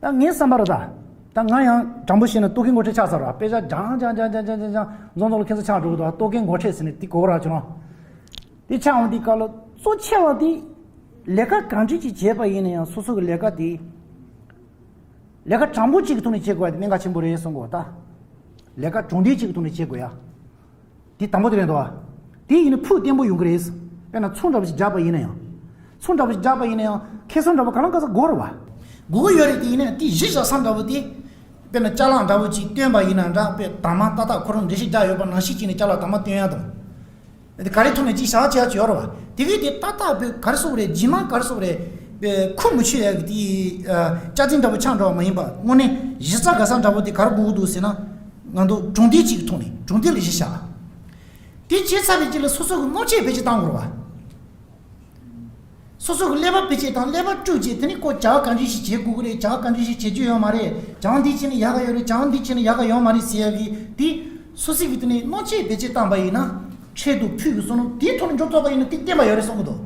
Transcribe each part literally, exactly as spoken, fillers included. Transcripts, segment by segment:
ད་ངའི་བསམ་པར་ད། ད་ང་ཡང་དྲང་པོ་བཤད་ན་ལྟོ་གོས་མགོ་ཁྲེགས་ཆགས་ཚར་བ། དཔེ་ཆ་སྦྱང་སྦྱང་སྦྱང་སྦྱང་སྦྱང་སྦྱང་། རྫོང་ཚོགས་ལ་ཁྱེད་ཚོ་ཆགས་འགྲོ་གི་འདུག་ལྟོ་གོས་མགོ་ཁྲེགས་ཟེར་ནས་དེ་གོ་ར་བྱུང་། དེ་ཆགས་འོང་དེ་ག་ལ་གཙོ་ཆེ་བ་དེ། ལས་ཀ་གང་འདྲ་ཅིག་བྱས་པ་ཡིན་ན་ཡང་སོ་སོ་གི་ལས་ཀ་དེ། ལས་ཀ་དྲང་པོ་གཅིག་གི་ཐོག་ནས་བྱེད་དགོས་པ་དེ་གནད་འགག་ཆེན་པོ་རེད་གསུང་གོ་ད། ལས་ཀ་གྲུབ་འབྲས་གཅིག་གི་ཐོག་ནས་བྱེད་དགོས་ཡ། དེ་དང་པོ་དེ་རེད་འདུག་བ། དེ་ཡིན་ན་ཕུགས་བརྟན་པོ་ཡོང་གི་རེད། དཔེར་ན་ཚོང་འདྲ་པོ་ཞིག་རྒྱག་པ་ཡིན་ན་ཡང་། ཚོང་འདྲ་པོ་ཞིག་རྒྱག་པ་ཡིན་ན་ཡང་ཁེ་བཟང་འདྲ་པོ་གང་ལ་གང་འཚམ་དགོས་རེད་བ། དགོས་ཀྱི་ཡོད་རེད། དེ་ཡིན་ན་དེ་གཞི་བཞག་ས་འདྲ་པོ་དེ། དཔེར་ན་ཅ་ལག་འདྲ་པོ་ཅིག་བཏོན་པ་ཡིན་ན་འདྲ། དཔེ་དང་མ་ཏག་ཏག་ཁོ་རང་འགྲེལ་བཤད་རྒྱག་ཡོད་པ་ནང་བཞིན་བྱས་ནས་ཅ་ལག་དང་མ་བཏོན་ཡ་དང་། དེ་ག་རེ་ཐོག་ནས་ཅིག་བྱ་བ་བྱེད་ཡ་ཅིག་ཡོད་རེད་བ། དེ་གི་དེ་ཏག་ཏག་དཔེ་ག་རེ་ཟེར་དགོས་རེད། རྗེས་མ་ག་རེ་ཟེར་དགོས་རེད། དཔེ་ཁུ་མི་ཆུད་ཡ་གི་དེ། ཨ། བཅའ་ཁྲིམས་འདྲ་པོ་ཆགས་འགྲོ་བ་མ་ཡིན་པ། དངོས་གནས་གཞི་རྩ་འགག་ས་འདྲ་པོ་དེ་ག་རེ་དགོས་ཀྱི་འདུག་ཟེར་ན། ང་ཚོ་གྲུབ་འབྲས་གཅིག་གི་ཐོག་ནས་གྲུབ་འབྲས་ལ་གཞི་བཞག་དེ་བྱས་ཚར་བའི་རྗེས་ལ་སོ་སོ་གི་བློ་སྐྱེད་བེད་སྤྱོད་བཏང་དགོས་རེད་བ། སོ་སོ་གི་ཀླད་པ་བེད་སྤྱོད་བཏང་། ཀླད་པ་དཀྲུགས་བྱས་དེ་ནས་ཁོ་བྱ་བ་ག་འདྲ་ཞིག་བྱེད་དགོས་ཀྱི་རེད། བྱ་བ་ག་འདྲ་ཞིག་བྱེད་རྒྱུ་ཡོད་མ་རེད། བྱ་བ་འདི་བྱས་ན་ཡག་ག་ཡོད་རེད། བྱ་བ་འདི་བྱས་ན་ཡག་ག་ཡོད་མ་རེད་ཟེར་ཡ་གི་དེ། སོ་སོ་གི་དེ་ནས་བློ་སྐྱེད་བེད་སྤྱོད་བཏང་པ་ཡིན་ན། འཕྲལ་དུ་ཕུགས་ཀྱི་བསོད་ནམས་དེ་ཐོག་ནས་འགྲོ་ཐུབ་པ་ཡིན་ན་དེ་བརྟན་པ་ཡོད་རེད་གསུང་གི་འདུག་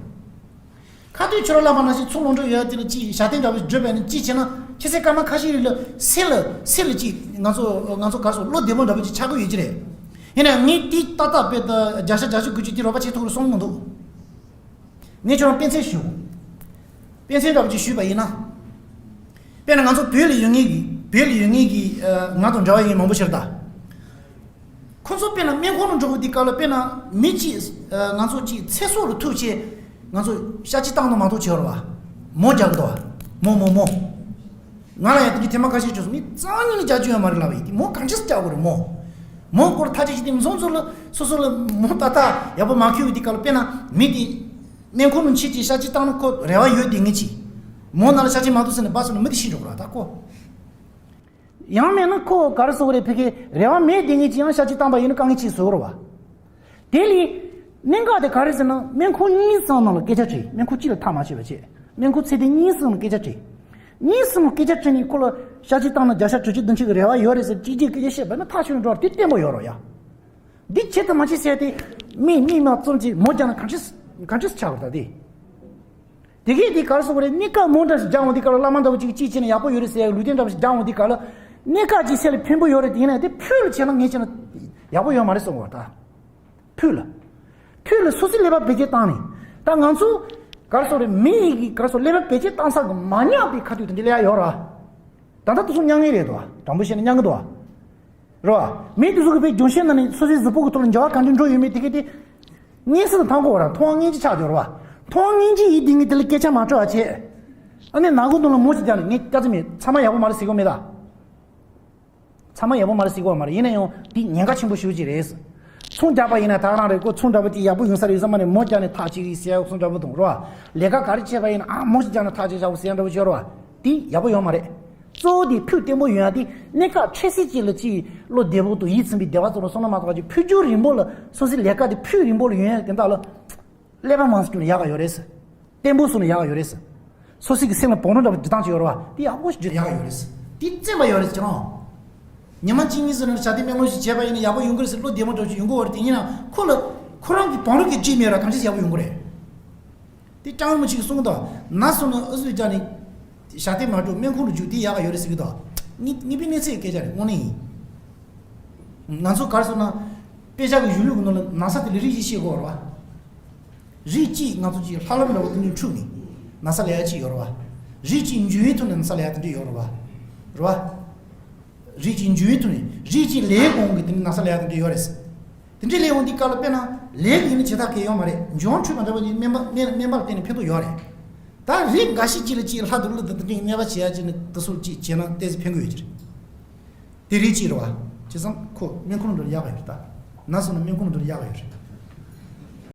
ཁ་ཐུག་ཁྱོད་རང་བླ་མ་ནང་བཞིན་ཚོང་ལམ་འགྲོ་ཡོད་དེ་ལ་ཅིག་ཞབས་བརྟན་འདྲ་པོ་བརྗོད་པ་ཡིན་ན་ཅིག་བྱས་ན་ཁྱེད་ཚོའི་སྐར་མ་ཁ་ཤས་རིང་ལ་སེམས་ལ་སེམས་ལ་ཅིག་ང་ཚོ་ང་ཚོ་ག་རེ་ཟེར། བློ་བདེ་པོ་འདྲ་པོ་ཅིག་ཆགས་ཀྱི་ཡོད་ཀྱི་རེད། ཡིན་ན་ངས་དེ་ཏག་ཏག་དཔེ་ད་བརྒྱ་ཆ་བརྒྱད་ཅུ་དགུ་བཅུ་དེ་རོགས་པ་བྱེད་ཐུབ་ཀྱི་རེད་གསུང་གི་མི་འདུག་ངས་ཁྱོད་རང་དཔེ་མཚོན་ཞུ། དཔེ་མཚོན་འདྲ་པོ་ཅིག་ཞུས་པ་ཡིན་ན། དཔེར་ན་ང་ཚོ་བོད་ལ་ཡོད་མཁན་གྱི་བོད་ལ་ཡོད་མཁན་གྱི་ཨ་ང་དང་འདྲ་བ་ཡིན་མང་པོ་ཞིག་རེད་ད། ཁོ་ཚོ་དཔེར་ན་སྨན་ཁང་ལ་འགྲོ་དུས་སྐབས་ལ་དཔེར་ན་མི་གཅིག་ཨ་ང་ཚོ་གཅིག་ཚེ་སྲོག་ལ་ཐུག་བྱས་ང་ཚོ་གཤག་བཅོས་བཏང་ན་མ་གཏོགས་བྱེད་བར་བ། མོ་རྒྱག་གི་འདུག་བ། མོ་མོ་མོ། ང་ལ་ཡང་དེ་འདྲའི་ཐེངས་མ་ཁ་ཤས་བྱུང་སོང་། ངས་རྩ་ནས་རྒྱག་རྒྱུ་ཡོད་མ་རེད་ལབ་པ་ཡིན། དེ་མོ་གང་ཅི་རྒྱག་དགོས་རེད་མོ། མོ་སྐོར་ཐག་གཅོད་བྱས་ཏེ་མི་སོང་ཚོ་ལ་སོ་སོ་ལ་མོ་ཏག་ཏག་ཡག་པོ་མ་འཁྱོལ་བའི་དུས་སྐབས་ལ་དཔེར་ན་མི་དེ། སྨན་ཁང་ནང་ཕྱིན་ཅིག་གཤག་བཅོས་བཏང་ན་ཁོ་རེ་བ་ཡོད་དེ་ངེས་ཅིག་མོ་ནང་ལ་གཤག་བཅོས་མ་གཏོགས་ཟེར་ནས་སྦ་སོང་ན་མི་དེ་ཤི་འགྲོ་གི་རེད་ད་ཁོ། ཡང་མིན་ན་ཁོ་ག་རེ་ཟེར་དགོས་རེད། ཕ་གིའི་རེ་བ་མེད་དེ་ངེས་ཅིག་ཡང་གཤག་བཅོས་བཏང་པ་ཡིན་ན་དཀའ་ངལ་ཅིག་བཟོ་གི་རེད་བ། དེ་ལས། གནད་འགག་དེ་ག་རེ་ཟེར་ན་སྨན་ཁང་གཉིས་གསུམ་ནང་ལ་སྐད་ཆ་དྲིས། སྨན་ཁང་གཅིག་ལ་ཐག་མ་ཆོད་པ་བྱས། སྨན་ཁང་ཚད་ལྡན་གཉིས་གསུམ་ལ་སྐད་ཆ་དྲིས། གཉིས་གསུམ་ལ་སྐད་ཆ་དྲིས་ནས་ཁོ་ལ་གཤག་བཅོས་བཏང་ན་བརྒྱ་ཆ་དྲུག་ཅུ་བདུན་ཅུ་གི་རེ་བ་ཡོད་རེད་ཟེར་གཅིག་གིས་སྐད་ཆ་བཤད་པ་ན་ཐག་ཆོད་འགྲོ་བ་དེ་བརྟན་པོ་ཡོད་རེད་ཡ། འདི་བྱེད་དང་མ་བྱེད་ཟེར་ཏེ། མི་མི་མ་ཙམ་གྱིས་མོ་རྒྱག་ན་གང་ཅི་གང་ཅི་ཆགས་པ་ད་དེ། དེ་གས་དེ་ག་རེ་ཟེར་དགོས་རེད། གནས་སྐབས་མོ་འདྲ་ཞིག་རྒྱག་འོང་དུས་སྐབས་ལ་བླ་མ་འདྲ་བོ་ཅིག་གིས་ཅིག་བྱས་ན་ཡག་པོ་ཡོད་རེད་ཟེར་ཡ་ལུས་རྟེན་འདྲ་བོ་ཞིག་རྒྱག་འོང་དུས་སྐབས་ལ། གནས་སྐབས་ཅིག་སེམས་ལ་ཕན་པོ་ཡོད་རེད་དེ་ཡིན་ན་དེ་ཕུགས་ལ་བྱས་ན་ངས་བྱས་ན་ཡག་པོ་ཡོད་མ་རེད་གསུང་གི་ཡོད་ད། ཕུགས་ལ། ཕུགས་ལ་སོ་སོའི་ཀླད་པ་བེད་སྤྱོད་བཏང་ནས། ད་ང་ཚོ་ག་རེ་ཟེར་དགོས་རེད། མི་ཡི་གི་ག་རེ་ཟེར་ཀླད་པ་བེད་སྤྱོད་བཏང་ས་གི་མ་ཉམས་པའི་ཁ་ཐུག་དེ་འདྲ་སླེབས་ཡ་ཡོད་རེད་བ། ད་ལྟ་དེ་ཚོ་མྱང་ངེས་རེད་དོ། དྲང་པོ་བཤད་ན་མྱང་གི་འདུག་བ། རེད་བ། མི་དེ་ཚོ་གི་བའི་རྒྱུན་ཤེས་ནང་ནས་སོ་སོའི་གཟུགས་པོ་གི་ཐོག་ལ་འགྱུར་བ་གང་འདྲ་འགྲོ་ཡོད་མེད་དེ་གས་དེ། མངོན་སུམ་དུ་མཐོང་གི་ཡོད་ར། མཐོང་བ་མངོན་གྱི་ཆགས་ཀྱི་ཡོད་ར་བ། མཐོང་བ་མངོན་གྱི་ཡིན་དེ་ངས་དེ་ལ་སྐད་ཆ་མ་སྤྲོ་བ་བྱས། ཨ་ནི་ནག་གོ་ནང་ལ་མོ་ཞིག་བརྒྱབ་ནས་ངས་སྐྱག་རྫུན་མེད། ཚང་མ་ཡག་པོ་མ་རེད་ཟེར་གི་མེད་ད། ཚང་མ་ཡག་པོ་མ་རེད་ཟེར་གི་མ་རེད། ཡིན་ན་ཡང་དེ་ཉེན་ཁ་ཆེན་པོ་ཞེ་པོ་ཅིག་རེད། ཚོང་རྒྱག་པ་ཡིན་ན་ད་ག་རང་རེད། ཁོ་ཚོང་འདྲ་པོ་དེ་ཡག་པོ་ཡོང་ས་རེད་བསམ་པ་ནས་མོ་བརྒྱབ་ནས་ཐག་གཅོད་ཡིན་ཟེར་ཡག་ཚོང་འདྲ་པོ་དང་ར་བ། ལས་ཀ་ག་རེ་བྱས་པ་ཡིན་ན་ཨ་མོ་ཞིག་བརྒྱབ་ནས་ཐག་གཅོད་བྱ་བོ་ཟེར་ཡག་འདྲ་པོ་ཤོར་བ། དེ་ཡག་པོ་ཡོད་མ་རེད། གཙོ་བོ་དེ་ཕུགས་བརྟན་པོ་ཡོང་ཡ་དེ་གནས་སྐབས་འཕྲལ་སེལ་ཅིག་ལ་ཅིག་བློ་བདེ་པོ་དང་ཡིད་ཚིམ་པའི་བདེ་བ་ཚོར་བ་སོང་ན་མ་གཏོགས་ཀྱི་ཕུགས་རྒྱུན་རིང་པོ་ལ་སོ་སོའི་ལས་ཀ་དེ་ཕུགས་རིང་པོ་ལ་ཡོང་ཡ་དེ་དག་ལ། ཀླད་པ་མང་སུ་བསྒྲིལ་ན་ཡག་ག་ཡོད་རེད། བརྟན་པོ་བཟོ་ན་ཡག་ག་ཡོད་རེད། སོ་སོའི་གི་སེམས་ལ་བང་རིམ་འདྲ་པོ་སྒྲིག་སྟངས་ཅིག་ཡོད་རེད་བ། དེ་ཡག་པོ་ཞིག་སྒྲིག་ཡག་ག་ཡོད་རེད། དེ་བཙན་པ་ཡོད་རེད་ཅེས་རང་། ཉི་མ་གཅིག་གཉིས་ཟེར་ན་ཞབས་བརྟན་སྨན་སློབ་ཞིག་བྱས་པ་ཡིན་ན་ཡག་པོ་ཡོང་གི་རེད་ཟེར་བློ་བདེ་མོ་འདྲ་པོ་ཞིག་ཡོང་གི་ཡོད་རེད། དེ་ཡིན་ན་ཁོ་ལ་ཁོ་རང་གི་བང་རིམ་གི་རྗེས་མེད་ར་གང་ཅི་ཡག་པོ་ཡོང་གི་རེད། དེ་ཀྲང་མོ་ཆེ་གིས་གསུངས་གི་འདུག་ན་སོང་ན་ཨུ་ཚུགས་རྒྱག་ནས་ཞབས་བརྟན་མ་སྤྲོད་སྨན་ཁང་དུ་རྒྱུགས་དེ་ཡག་ག་ཡོད་རེད་ཟེར་གི་འདུག་ངས་ངས་པའི་གནས་ཚད་སྐད་ཆ་རེད། དངོས་གནས་ཡིན། ང་ཚོ་ག་རེ་ཟེར་ན། དཔེ་ཆ་གི་གཞུང་ལུགས་ཀྱི་ནང་ལ་ན་ཚ་དེ་ལ་རིགས་གཅིག་ཤེས་དགོས་རེད་བ། རིགས་གཅིག་ང་ཚོ་གཅིག་ལྷ་ལམ་འདྲ་བོ་དེ་འདྲ་འཁྲུགས་ནས་ན་ཚ་ལབ་ཡ་གཅིག་ཡོད་རེད་བ། རིགས་གཅིག་འབྱུང་བའི་ཐོག་ནས་ན་ཚ་ལབ་ཡ་དེ་འདྲ་ཡོད་རེད་བ། རེད་བ། རིགས་གཅིག་འབྱུང་བའི་ཐོག་ནས་རིགས་གཅིག་ལས་འོང་གི་དེ་འདྲ་ན་ཚ་ལབ་ཡ་དེ་འདྲ་ཡོད་རེད། དེ་འདྲ་ལས་འོང་དུས་སྐབས་ལ་དཔེར་ན་ལས་ཀྱི་ཡིན་ན་བྱེད་ཐབས་གང་ཡང་ཡོད་མ་རེད། འབྱུང་བ་འཁྲུགས་པ་འདྲ་བོ་ཡིན། སྨན་པ་སྨན་སྨན་པ་ལ་བརྟེན་ནས་ཕན་ཐོགས་ཡོད་རེད། ད་རིགས་འགའ་ཤས་ཅིག་ལ་ཅིག་ལྷ་དང་ཀླུ་དང་དེ་འདྲའི་གནོད་པ་བྱེད་ཡ་ཅིག་ནི་དེ་ཚོ་ཅིག་བྱས་ན་ཏོག་ཙམ་ཕན་གི་ཡོད་ཀྱི་རེད། དེ་རིགས་གཅིག་རེད་བ། བྱས་ཙང་ཁོ་སྨན་ཁང་འགྲོ་ཡག་ཡོད་རེད་ད། ན་སོང་ན་སྨན་ཁང་འགྲོ་ཡག་ཡོད་རེད།